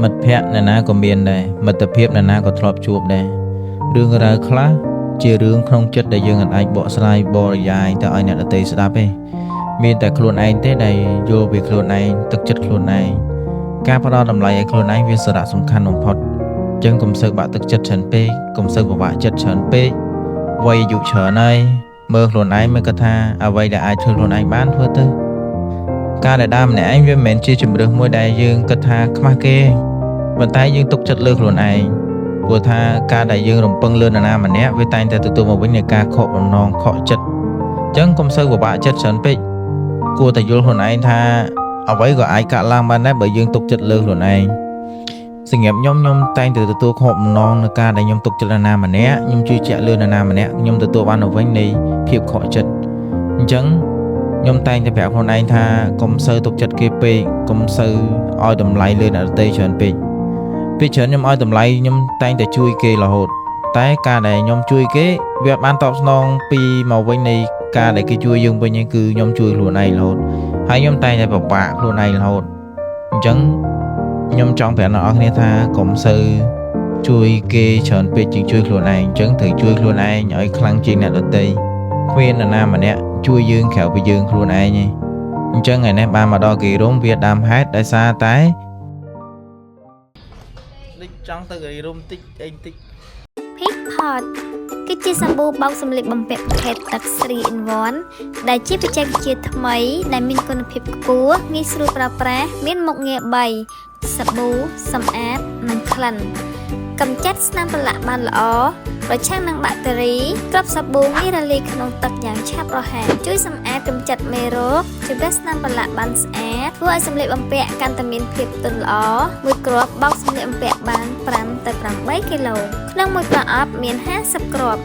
មិត្តភ័ក្តិអ្នកណាក៏មានដែរមិត្តភាពអ្នកណាក៏ធ្លាប់ជួបដែររឿងរ៉ាវខ្លះជារឿងក្នុងចិត្តដែលយើងអាចបកស្រាយបរិយាយទៅឲ្យអ្នកដទៃស្ដាប់ទេមានតែខ្លួនឯងទេដែលយល់ពីខ្លួនឯងទឹកចិត្តខ្លួនឯងការផ្ដល់តម្លៃឲ្យខ្លួនឯងវាសារៈសំខាន់បំផុតចឹងកុំសូវបាក់ទឹកចិត្តច្រើនពេកកុំសូវពិបាកចិត្តច្រើនពេកវ័យអាយុច្រើនហើយមើលខ្លួនឯងមើលគាត់ថាអ្វីដែលអាចធ្វើខ្លួនឯងបានធ្វើទៅការដែលដើរម្នាក់ឯងវាមិនមែនជាជម្រើសមួយដែលយើងគិតថាខ្មាស់គេប៉ុន្តែយើងទុកចិត្តលើខ្លួនឯងព្រោះថាការដែលយើងរំពឹងលើនរណាម្នាក់វាតែងតែទទួលមកវិញនៃការខកបំណងខកចិត្តអញ្ចឹងកុំសូវពិបាកចិត្តច្រើនពេកគួរតែយល់ខ្លួនឯងថាអ្វីក៏អាចកាត់ឡើងបានដែរបើយើងទុកចិត្តលើខ្លួនឯងសម្រាប់ខ្ញុំខ្ញុំតែងតែទទួលខកបំណងនៅការដែលខ្ញុំទុកចិត្តនរណាម្នាក់ខ្ញុំជឿជាក់លើនរណាម្នាក់ខ្ញុំទទួលបានទៅវិញនៃភាពខកចិត្តអញ្ចឹងខ្ញុំតែងតែប្រាប់ខ្លួនឯងថាកុំសូវទុកចិត្តគេពេកកុំសូវឲ្យតម្លៃលើអ្នកដទៃច្រើនពេកពេលច្រើនខ្ញុំឲ្យតម្លៃខ្ញុំតែងតែជួយគេរហូតតែការដែលខ្ញុំជួយគេវាអត់បានតបស្នងពីមកវិញនៃការដែលគេជួយយើងវិញឯងគឺខ្ញុំជួយខ្លួនឯងរហូតហើយខ្ញុំតែងតែពិបាកខ្លួនឯងរហូតអញ្ចឹងខ្ញុំចង់ប្រាប់អ្នកនរគ្នាថាកុំសូវជួយគេច្រើនពេកជាងជួយខ្លួនឯងអញ្ចឹងត្រូវជួយខ្លួនឯងឲ្យខ្លាំងជាងអ្នកដទៃគ្មាននរណាម្នាក់ជួយយើងក្រៅពីយើងខ្លួនឯងទេអញ្ចឹងថ្ងៃនេះបានមកដល់គិរីរម្យវាដើមហេតុដោយសារតែនេះចង់ទៅគិរីរម្យតិចអីតិច Pig Pot គឺជាសាប៊ូបោកសម្លៀកបំពាក់ប្រភេទទឹក3 in 1ដែលជាបច្ចេកវិទ្យាថ្មីដែលមានគុណភាពខ្ពស់ងាយស្រួលប្រើប្រាស់មានមុខងារ3សាប៊ូសម្អាតនិងក្លិនកម្ចាត់ស្នាមប្រឡាក់បានល្អប្រឆាំងនឹងបាក់តេរីគ្រាប់សាប៊ូងាយរលាយក្នុងទឹកយ៉ាងឆាប់រហ័សជួយសម្អាតកម្ចាត់មេរោគជម្រះស្នាមប្រឡាក់បានស្អាតធ្វើឲ្យសម្លៀកបំពាក់កាន់តែមានភាពទន់ល្អមួយគ្រាប់បោកសម្លៀកបំពាក់បាន5ទៅ8គីឡូក្នុងមួយប្រអប់មាន50គ្រាប់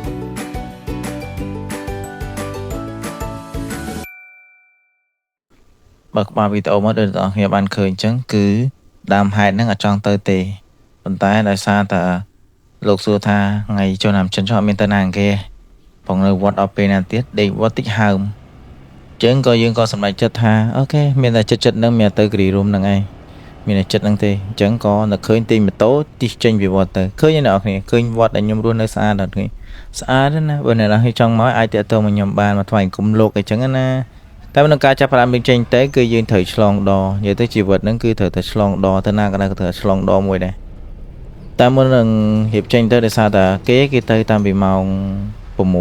បើក្បាលវីដេអូមកដូចអ្នកនរគ្នាបានឃើញអញ្ចឹងគឺដើមហេតុហ្នឹងអត់ចង់ទៅទេប៉ុន្តែដោយសារតែលោកសួរថាថ្ងៃចូលឆ្នាំចិនចុះអត់មានទៅណាគេផងនៅវត្តអត់ពេលណាទៀតដេកវត្តតិចហើមអញ្ចឹងក៏យើងក៏សម្រេចចិត្តថាOK មានតែចិត្តចិត្តហ្នឹងមានតែទៅគិរីរម្យហ្នឹងឯងមានតែចិត្តហ្នឹងទេអញ្ចឹងក៏នៅឃើញទិញម៉ូតូជិះចេញពីវត្តទៅឃើញទេអ្នកនរគ្នាឃើញវត្តដែលខ្ញុំរស់នៅស្អាតអត់គ្នាស្អាតណាស់បើអ្នកនរគ្នាចង់មកអាចទាក់ទងមកខ្ញុំបានមកថ្វាយអង្គមលោកអីចឹងណាតែនៅការចាប់ផ្ដើមយើងចេញទៅគឺយើងត្រូវឆ្លងដនិយាយទៅជីវិតហ្នឹងគឺត្រូវតែឆ្លងដទៅណាក៏ដោយក៏ត្រូវឆ្លងដមួយដែរតែមុននឹងរៀបចេញទៅដោយសារតែគេគេទៅតាមពីម៉ោង6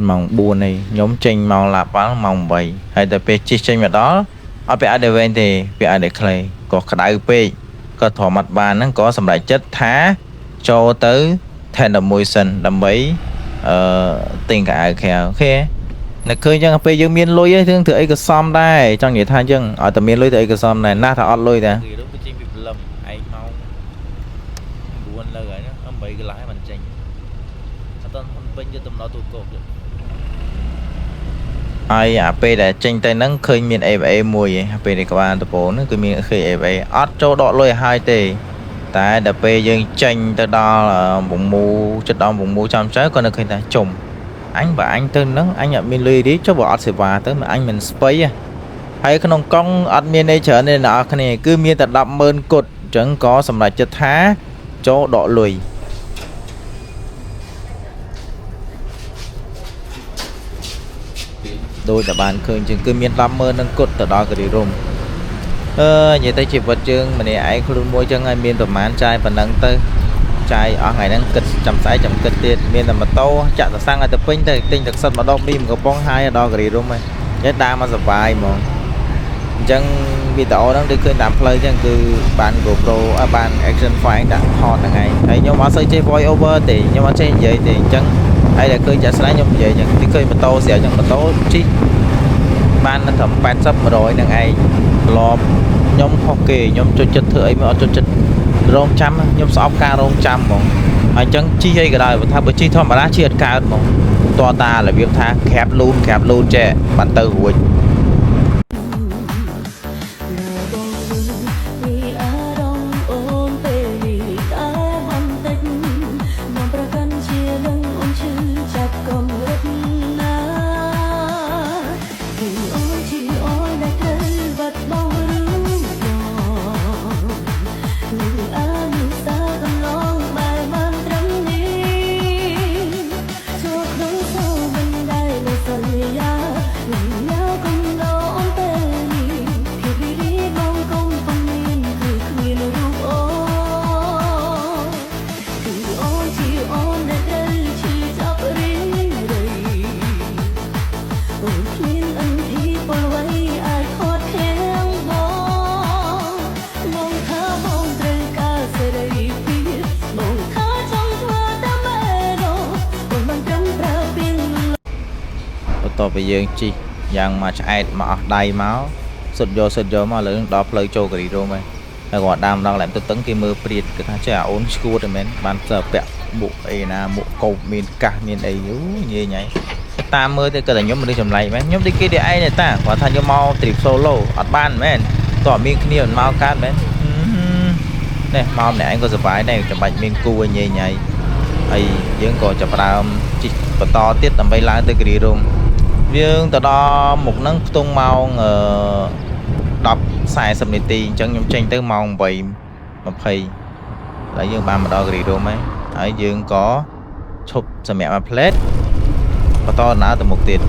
ម៉ោង4នេះខ្ញុំចេញម៉ោងឡាប៉ាល់ម៉ោង8ហើយតែពេលជិះចេញមកដល់អត់ពាក់អាវដែលវែងទេពាក់អាវដែលខ្លីក៏ក្តៅពេកក៏ទ្រាំអត់បានហ្នឹងក៏សម្រេចចិត្តថាចូលទៅថែន11សិនដើម្បីអឺទិញកៅអៅក្រៅOK នៅឃើញចឹងពេលយើងមានលុយឯងធ្វើអីក៏សមដែរចង់និយាយថាចឹងឲ្យតែមានលុយធ្វើអីក៏សមដែរណាស់ថាអត់លុយតាគេរំទៅចេញពីព្រលឹមឯងម៉ោង9លើហើយណា8កន្លះហើយមិនចេញអត់ទាន់ហ៊ុនពេញទៅតំណទូកោកទេហើយអាពេលដែលចេញទៅហ្នឹងឃើញមាន AVA មួយឯងពេលដែលក្បាលតពោហ្នឹងគឺមានឃើញ AVA អត់ចូលដកលុយឲ្យហើយទេតែដល់ពេលយើងចេញទៅដល់វងមូចិត្តដល់វងមូចាំចៅក៏នៅឃើញថាជុំអញបើអញទៅហ្នឹងអញអត់មានលុយរីចុះបើអត់សេវាទៅអញមិនស្ពៃហ៎ហើយក្នុងកង់អត់មានអីច្រើនទេអ្នកនរគ្នាគឺមានតែ100000គត់អញ្ចឹងក៏សម្រេចចិត្តថាចូលដកលុយដោយតែបានឃើញជាងគឺមាន100000នឹងគត់ទៅដល់គិរីរម្យអឺនិយាយទៅជីវិតយើងម្នាក់ឯងខ្លួនមួយចឹងហើយមានប្រមាណចាយប៉ុណ្ណឹងទៅចាយអស់ថ្ងៃហ្នឹងគិតចាំស្អែកចាំគិតទៀតមានតែម៉ូតូចាក់តសាំងឲ្យទៅពេញទៅទិញទឹកសិតម្ដងមីមួយកំប៉ុងហើយដល់គិរីរម្យហើយនិយាយដើរមកសប្បាយហ្មងអញ្ចឹងវីដេអូហ្នឹងដូចឃើញតាមផ្លូវចឹងគឺបាន GoPro បាន Action 5ដាក់ថតហ្នឹងឯងហើយខ្ញុំអត់សូវចេះ voice over ទេខ្ញុំអត់ចេះនិយាយទេអញ្ចឹងហើយតែឃើញចាក់ស្ដែងខ្ញុំនិយាយចឹងទីឃើញម៉ូតូស្រាប់ចឹងម៉ូតូជិះបានត្រឹម80 100ហ្នឹងឯងធ្លាប់ខ្ញុំខុសគេខ្ញុំចូលចិត្តធ្វើអីមិនអត់ចូលចិត្តរងចាំខ្ញុំស្អប់ការរងចាំហ្មងហើយអញ្ចឹងជិះអីក៏ដោយបើថាបើជិះធម្មតាជិះអត់កើតហ្មងតតារបៀបថាក្រាបលូនក្រាបលូនចេះបានទៅរួច បងពីអារម្មណ៍អូនពេលនេះតែបន្តិចមកប្រកាន់ជានឹងអូនឈឺចាប់កំរិតណាគឺអូនជាអូនដែលត្រូវបាត់បង់ឬបងឬ បន្ទាប់ពីយើងជិះយ៉ាងមកឆ្អែតមកអស់ដៃមកសុទ្ធយកសុទ្ធយកមកឥឡូវដល់ផ្លូវចូលគិរីរម្យហើយហើយគាត់ដើមដល់កន្លែងទឹកតឹងគេមើលព្រាតគេថាចេះអាអូនឈួតហ្នឹងមែនបានទៅពាក់មួកអីណាមួកកោបមានកាសមានអីយូញ៉ៃញ៉ៃតាមមើលទៅគាត់តែខ្ញុំមនុស្សចម្លែកមែនខ្ញុំដូចគេដូចឯងទេតាគាត់ថាខ្ញុំមក trip solo អត់បានមែនតើអត់មានគ្នាមិនមកកើតមែននេះមកម្នាក់ឯងក៏សុបាយដែរចាំបាច់មានគូឲ្យញ៉ៃញ៉ៃហើយយើងក៏ចាប់ផ្ដើមជិះបន្តទៀតដើម្បីឡើងទៅគិរីរម្យយើងទៅដល់មុខហ្នឹងខ្ទង់ម៉ោងអឺ10:40នាទីអញ្ចឹងខ្ញុំចេញទៅម៉ោង8:20ឥឡូវយើងបានមកដល់គិរីរម្យហើយហើយយើងក៏ឈប់សម្រាប់មួយផ្លេតបន្តដំណើរទៅមុខទៀត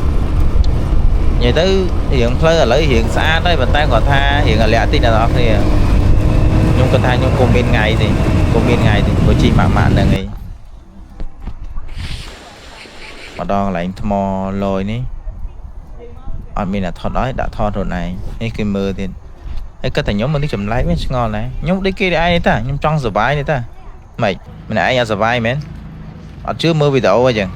និយាយទៅរៀងផ្លូវឥឡូវរៀងស្អាតហើយប៉ុន្តែគាត់ថារៀងអាលាក់តិចអ្នកនរគ្នាខ្ញុំគាត់ថាខ្ញុំគុំមានថ្ងៃទេគុំមានថ្ងៃទេព្រោះជិះម៉ាក់ម៉ាក់ហ្នឹងឯងមកដល់កន្លែងថ្មលយនេះអត់មានអ្នកថតឲ្យដាក់ថតខ្លួនឯងនេះគេមើលទៀតហើយគាត់តែខ្ញុំមនុស្សចម្លែកមែនឆ្ងល់ដែរខ្ញុំដូចគេឯងទេតាខ្ញុំចង់សុបាយទេតាម៉េចម្នាក់ឯងអត់សុបាយមែនអត់ជឿមើលវីដេអូអីចឹង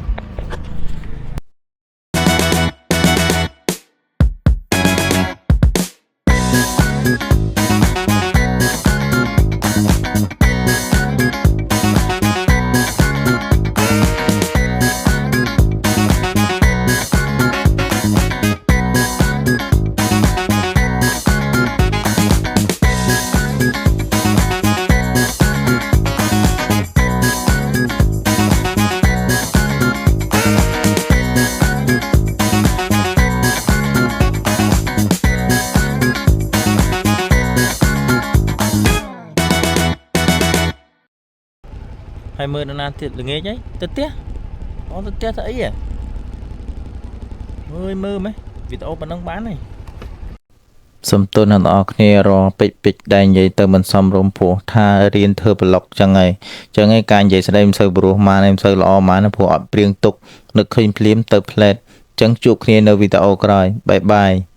ហើយមើលនរណាទៀតល្ងាចហីទៅផ្ទះអូទៅផ្ទះទៅអីហ៎មើលមើលម៉េះវីដេអូប៉ុណ្ណឹងបានហើយសំទោសអ្នកនរគ្នារពេចពេចដែលនិយាយទៅមិនសមរម្យព្រោះថារៀនធ្វើប្លុកចឹងហើយចឹងហើយការនិយាយស្ដីមិនសូវព្រោះម៉ានមិនសូវល្អម៉ានព្រោះអត់ព្រៀងទុកនឹកឃើញភ្លាមទៅផ្លែតចឹងជួបគ្នានៅវីដេអូក្រោយ bye bye.